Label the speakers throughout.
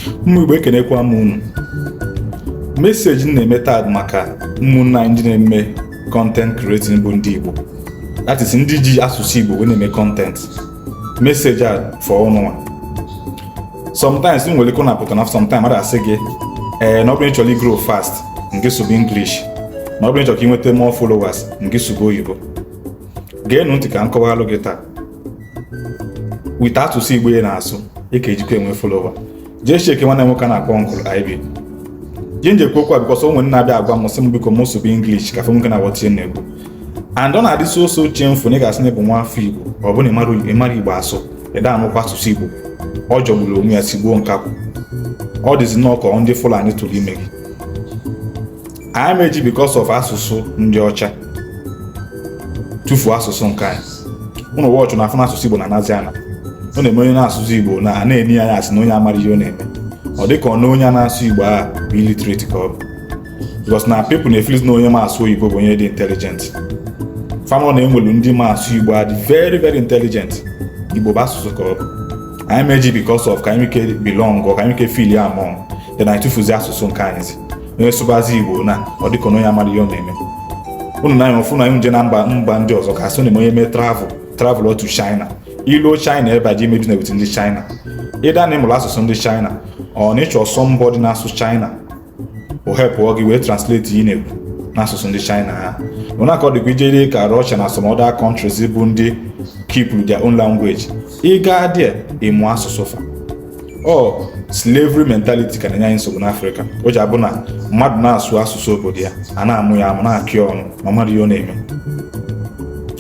Speaker 1: Ụmụ Igbo, ekenekwa m unu. Message m na-eme taa bụ maka ụmụnna anyị ndị na-eme content creating bụ ndị Igbo, that is, ndị ji asụsụ Igbo wee na-eme content. Message a for unu nwa. Sometimes ị nwere ike na-apụta na sometimes mmadụ asị gị, ee, na ọ bụrụ na ị chọrọ grow fast, nke sụba English, na ọ bụrụ na ị chọrọ ka ị nweta more followers, nke sụba oyibo. Geenụ ntị ka m kọwalụ gị taa. With asụsụ Igbo ị na-asụ, ị ka ejikwa enwe follower. Jee check nwanne m nwoke a na-akpọ Uncle IB. Ihe nji ekwu okwu a, because o nwere na-abịa agwa m, sị m, biko, m sụba English ka nwoke na-aghọta ihe na-ekwu. And ọ na-adị so so shameful na ị ga-asị na ị bụ nwa afọ Igbo, ọ bụ na ịmara Igbo asụ, ịda anụkwa asụsụ Igbo. Ọ jọgburu onwe ya, sigbuo nkakwụ. Ọ dịzi nnọọ ka ndị Fulani tụrụ ime gị. Anyị meji because of asụsụ ndị ọcha tụfuo asụsụ nke anyị. Ụnụ wọchụ na afụ na asụsụ Igbo na-anazi ana. Ọ na-eme onye na-asụsụ Igbo na a na-eni anya, asị na onye amara ihe ọ na-eme. Ọ dị ka ọ na onye na-asụ Igbo a bụ illiterate ka ọ bụ, because na people na-efeel na onye ma asụ oyibo bụ onye dị intelligent. Famọ na enwelu ndị ma asụ Igbo a dị very very intelligent. Igbo bụ asụsụ ka ọ bụ. Anyị meji because of ka anyị ike belong or ka anyị ike feel among, then anyị tụfuzi asụsụ nke anyị. Zi onye sụbazi Igbo na ọ dịka na onye amara ihe ọ na-eme. Unu na anya ọfụ na anyị nje na mba ndị ọzọ, ka asị na onye mee travel to China, iluo China ebe a ji ime business with ndị China, ịda na ịmụrụ asụsụ ndị China, ọ na ịchọ somebody na-asụ China, o help gị wee translate ihe na-ekwu n'asụsụ ndị China ha. Ona ka ọ dịkwa ijere ka Russia na some other countries bụ ndị keep their own language. Ị gaa there, ịmụ asụsụ fa. Ọ slavery mentality ka na-enye anyị nsogbu n'Afrịka. O ji abụ na mmadụ na-asụ asụsụ obodo ya, a na-amụ ya amụ, na-akị ọnụ ma mmadụ ihe ọ na-eme.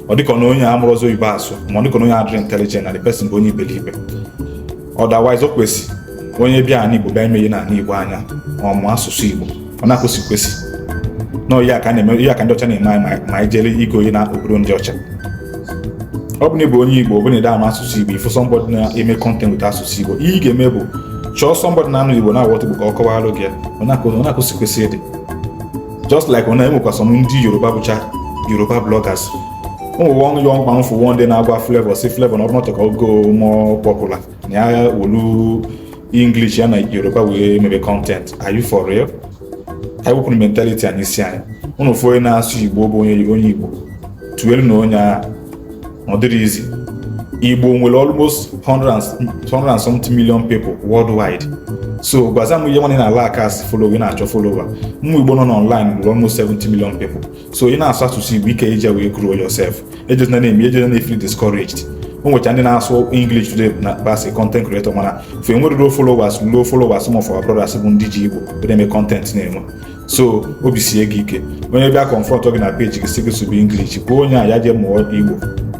Speaker 1: Ọ dịka na onye amụrụ ọzọ oyibo asụ, ma ọ dịka na onye adịrị intelligent, na the person bụ onye iberibe. Otherwise, o kwesị onye bịa ala Igbo, bịa ime ihe n'ala Igbo anya, ọmụ asụsụ Igbo. Ọ na-akwesị kwesị na ihe a ka na-eme, ihe a ka ndị ọcha na-eme anyị ma anyị jere igo ihe na obodo ndị ọcha. Ọ bụ na ịbụ onye Igbo, ọ bụ na ị ama asụsụ Igbo, ifụ somebody na-eme content with asụsụ Igbo, ihe ị ga-eme bụ chọọ somebody na-anụ Igbo, na-aghọta Igbo, ka ọ kọwalụ gị ya. Ọ na-akwụsị kwesị ịdị just like ọ na-enwekwa some ndị Yoruba bụcha Yoruba bloggers. Ụmụ one young man for one day na-agwa Flavour, si Flavour na ọ bụrụ ka ọ go more popular, na ya wolu English ya na Yoruba wee mebe content. Are you for real? Ka anyị wepụrụ mentality anyị isi anyị. Ụnụ fụ onye na-asụ Igbo bụ onye Igbo, tụelu na onye agha ọ dịrị izi. Igbo nwere almost 100 and something million people worldwide, so gwaza m ihe nwanne na ala aka asị follow ị na-achọ follower. Ụmụ Igbo nọ n'online nwere almost 70 million people, so ị na-asụ asụsụ Igbo, ike ije wee grow yourself. Ejezina na-eme, ejezina na-efeel discouraged. O nwecha ndị na-asụ English today na basị content creator, mana fe nwere low followers, low followers. Some of our brothers bụ ndị ji Igbo wee na-eme content na-enwe. So obi sie gị ike. Onye bịa confront gị na page gị, sị gị sụbụ English, kwuo onye a ya jee mụọ Igbo.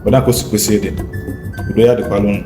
Speaker 1: Ọ na kwesị kwesị ịdị. Udo ya dịkwala unu.